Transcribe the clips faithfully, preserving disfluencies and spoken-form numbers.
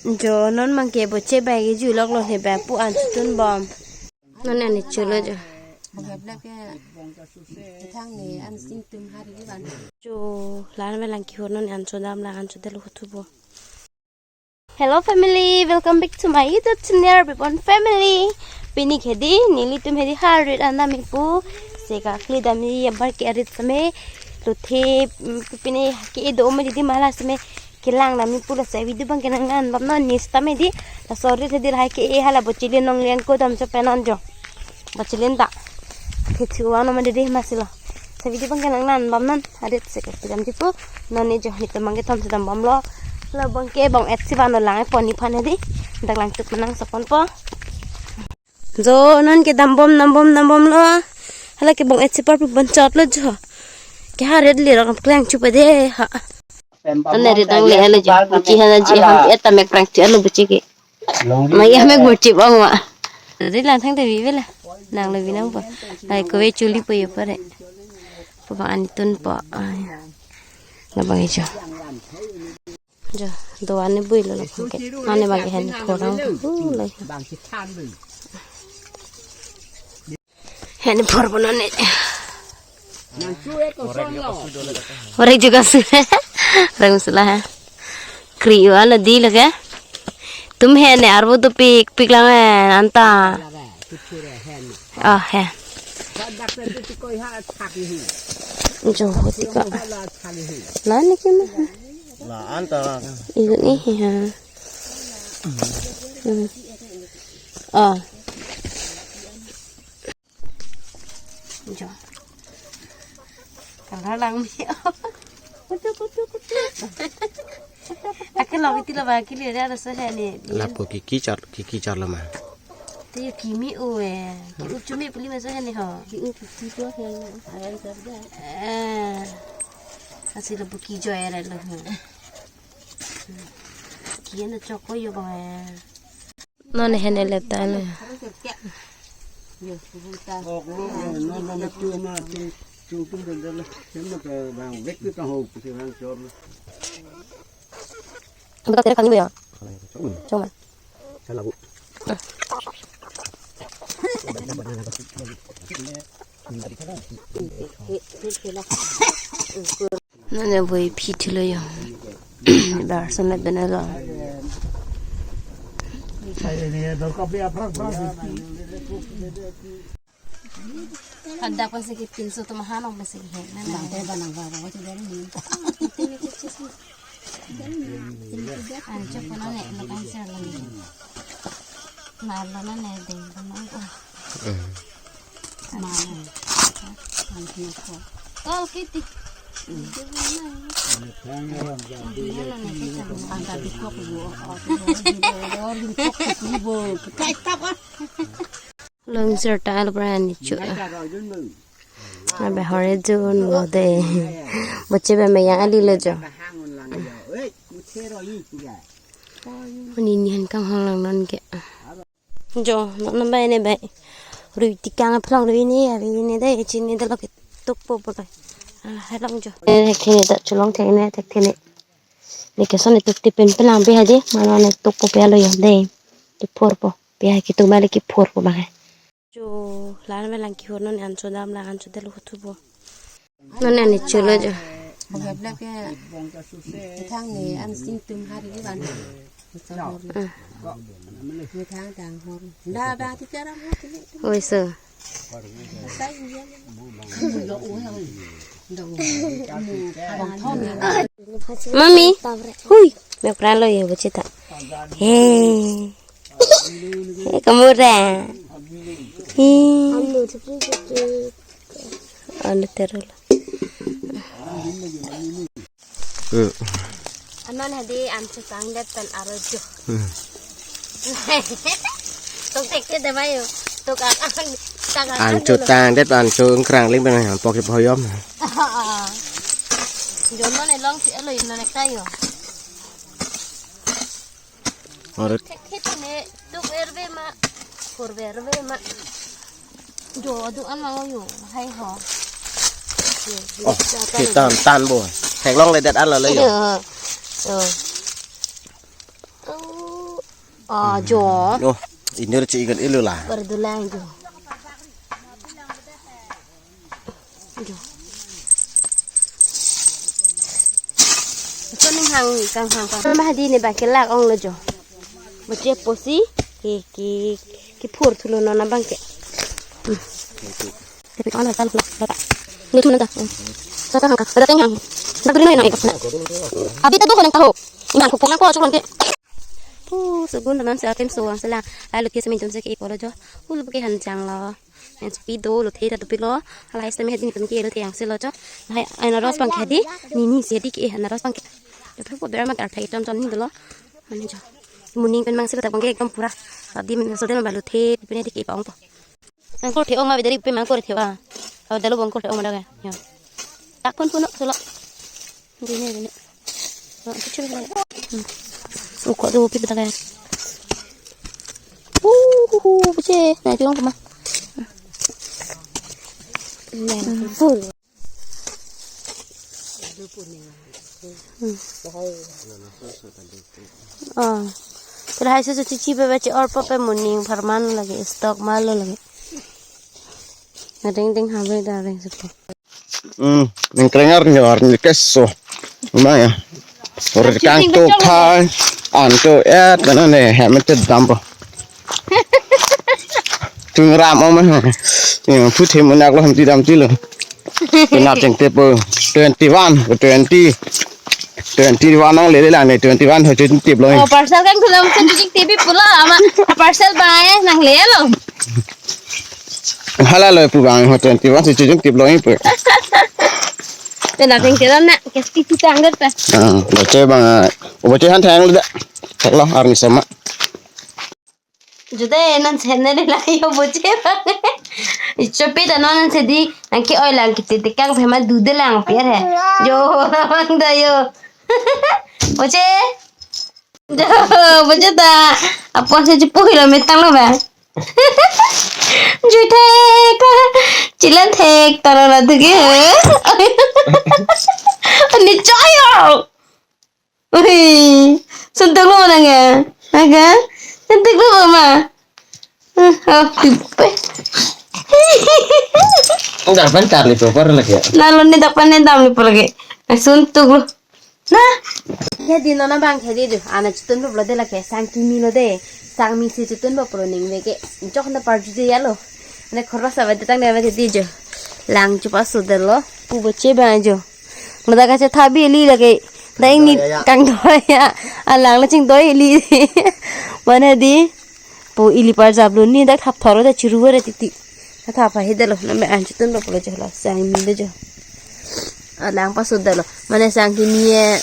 Jo non mangke boche bai ke julok lo he ba pu an chutun bom. Non ani chulo jo. Bang heblap ke thang ne an sing tum hari ban. Jo lan me lang kihor non an chodam lang an chodelo thubo. Hello family, welcome back to my YouTube channel, Bipon Family. Pini ke di, nelitum hedi harit anam ipu. Seka kli dami abar ke arit seme. Luthe, mm, pini ke do me di mahala seme. Kelang dami pu lasi video bang ke nangnan bam non nis tame di. Laso arit hedi lahai ke hala bochilin nong liang ko dam chepenon jo. Bochilin ta. Kethu ano mande di masilo. Sa video bang ke nangnan bam non arit seka pidam di pu. Non ni jo ni temang ke thom sedam bam lo. Lo bang ke bang et si bano lang pon ni phan di. Dak lang tup menang sapon po. Jo non ke dam bom, dam bom, dam bom lo. Hala ke bang et si par pu bon chot lo jo. Ke harit li rok klang chupa de ha. Ane ri dang le hala jo. Buchi hala ji ham et ta mek prang chu alo buchi ke. Ma ya mek buchi bang ma. Ri lang thang te vi vela. Nang lo vi nang po. Ai ko ve chuli po yo pare. Po bang ani tun po. Ai. Na bang jo. Jo, do ani bui lo lo ke. Ani bang hen phorang. Uh, lai. Hen phor bonan ne. Orek juga su. Orek su la ha. Kri wa lo di lo ke. Tum hen ne arvo tu pik pik lang eh anta. Oh he. Jo hoti ka. La ne ke ma. La anta. Igun ni he ha. Hmm. Oh. Jo. Kalang mi. Kutu kutu kutu. Ake lo iti lo ba kili ada so he ni. Lapu kiki char kiki char lama. Ti kimi u eh. Ki u chumi puli ma so he ni ho. Ki u kiki to he. Aran sabda. Eh. Asi lapu ki jo era lo ho. Ki na choko yo ba. Non hene le ta le. Betul kali ya. Cuma. Nane bui phi thilo yo. Bar sona benelo. Ada pasi ke pinso to mahanong pasi ke. Nang te banang ba ba ti dari ni. Ancho kono ne lo kan sa lo. Na lo na ne deng kono. Mana? Kal kiti. Angka bikok bu. Bikok bu. Kai tap ah. Long sir ta al brand chu. Abe hore jun lo de. Boche be me yang ali lo jo. Honi ni han kang hong lang non ke. Jo, non non bai ne bai. Rui tikang aphlong rui ne, abi ne dei, chini dei lo ke tuk po po dei. Ah, helong jo. Eh, thekthe ne ta cholong thek ne, thekthe ne. Ne ke son ne tuk ti pen pelang pe haji, mano ne tuk po pe alo yo dei. Ki phor po, pe ha ki tuk ma le ki phor po bang hai. Jo, lan me lang kihor non an chodam lang an chodelo thupo. Non ani chulo jo. Bang heblap ke thang ne an sing tum hari ke ban. Thang tang hor. Da ba ti charam hor ti. Oi so. Sai ni ya. Mami. Hui. Mek pran lo ye boche ta. He. He kamu ra. He. Anu terus. Hmm. Anon hadi an chutang det pen aro jo. Hmm. Tuk tek ke demayo. Tuk akan. An chutang det an chu krang ling pen an pok ke phoyom. Jo non elong si alo non ek tayo. Ore. Thek thek ne tuk erve ma, kurve erve ma. Jo adu an mang yo, hai ho. Oh, si tan tan bo. Theklongledet ala le yo. Yo. Yo. Oh, Ah, jo. Oh, inyor chi ikan ilu la. Berdulang jo. Jo. Ito ning hang kang hang kang. Mama hadi ne ba kelak ong lo jo. Boche pusi ke ke ke phur thulo non abang ke. Hmm. Tapi kawan rasa lupa. Ini cuma dah. Sata hang ka. Ada teng hang. Nak dulu na iko. Abi ta do ko nang tahu. Iman ko pona ko chulang ke. Pu sugun teman sa atim suang sela. Ai lo ke semin tum se ke ipo lo jo. Ul ke han jang lo. Yang sepi do lo the ta do pi lo. Ala hai semi hadin tum ke lo the yang se lo jo. Hai anaros bang ke di. Ni ni se di ke anaros bang ke. Yo phu ko bera ma kar thai ton ton ni do lo. Mane jo. Muning pen mang se ko ta bang ke ekdom pura. Adi min so den ba lo the pi ne di ke ipo ong po. Angkor the-ong avedari pe mangkor the-ong. Avedalo bangkor the-ong mada ya. Tak pun puno solo. Dini dini. Oh, kecil lagi. Hmm. Uko do pi beda ya. Uh, uh, uh, kecil. Nah, itu yang kemana? Nah, full. Hmm. Oh. Terus hasil cuci bebe cek orpo pe muning parman lagi stok malu lagi. Ngading ding habe da ring sepo. Hmm, neng krengar ni war ni keso. Mana ya? Orang kang tu kai, an tu et, mana ne, hem tu dampo. Tung ram om ha. Yang phu the munak lo ham ti dam ti lo. Kena cheng te po twenty one, twenty, twenty one nang lele lang ne twenty one ho chun tip lo. Oh, parcel kan kulam chun ching T V pulo ama parcel bang nang lelo. Hala lo pu bang ho twenty one si chun tip lo pu. Tena cheng te na ke sti ti tang det pa. Ah, boche bang, boche han thang lo da. Thek lo arni sama. Jude nan channel la yo boche bang. Ichopi ta non se di, nang ke oi lang kiti tikang se ma dude lang pier he. Jo, bang da yo. Boche. Jo, boche ta. Apon se chupu hilo metang lo ba. Jui thek ta. Chilan thek ta lo na duge. Ani choyo. Ui, suntuk lo nang ya? Aga? Suntuk lo ma? Ah, oh, pipe. Dak pen charli proper lagi ya. Lalu ni dak pen ni dam ni lagi. Nah, suntuk lo. Nah. Ya di nona bang ke di do. Ana chutun lo de lagi. Sang kimi lo de. Sang mi si chutun lo pro ning veke. Jok na parju de ya lo. Ne khorba sa ba de tang de ba de di jo. Lang chupa su de lo. Pu boche ba jo. Mada kache thabi li lake. Dai ni kang doi ya. Alang la ching doi li. Mana di? Pu ili par jablo ni dak thap thoro da chiru re titi. Thap pha he delo na me an chutun lo polo jo la sang mi de jo. Alang pasu delo. Mana sang kimi ye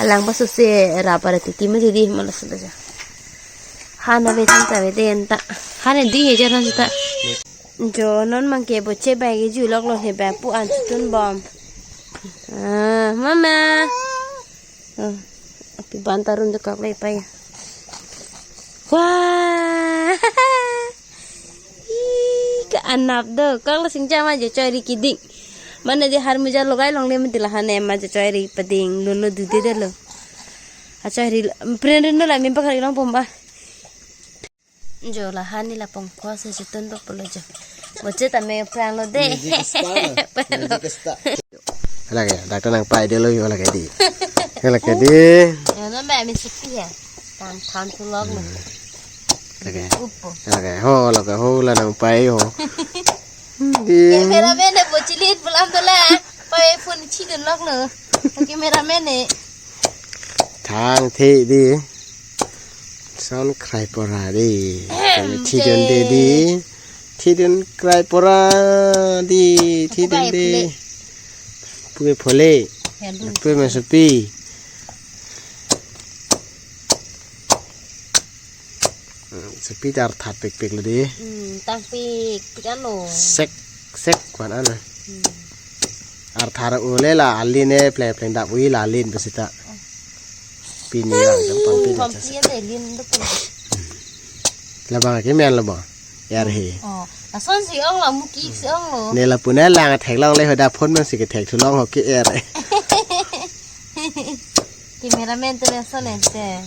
alang pasu se ra para titi me di mana su de jo. Hana be than ta be den ta. Hana di he jo than ta. Jo non mang ke boche bai ke ju lok lo he bai pu an chutun bom. Ah, mama. Ah, api ban tarun de kak lai pai. Wah. Ih, ke anap do. Kak la sing jama jo choi ri kiding. Mana di har muja logai long le mati la hane ma jo choi ri pading. Lun lo dude de lo. A choi ri pren rin lo la min pakar long pom ba. Jo la hani la pongkho se chutun bak polo jo. Boche ta me prang lo de. Music star, music star. Lake, doctor nang pai de lo yo lake di. Lake di. Ya, no me mi sikhi hai. Tan tan tu lok lo. Lake. Upo. Lake, ho, lake, ho, la nang pai ho. Di. Cameraman ne bochilit bulam to la. Pai phone chi dun lok lo. Cameraman ne. Thang the di. Son krai pora di. Ahem, thi dun de di. Thi dun krai pora di. Thi dun de. Pue phole. Pue masopi. Hmm, sepi dar that pek pek lo di. Hmm, tang pek pek ano. Sek sek kwan ano. Hmm. Arthar ule la alin e pleng pleng dap ui la alin pesita. Pini la jam pampi. Pampi ya de lin do pun. La bang ke men lo ba. Yar he. Oh, lason si ong la muki si ong lo. Ne la puna lang thek long le hoda phone man si ke thek thu long ho ke er. Cameraman te le son ente.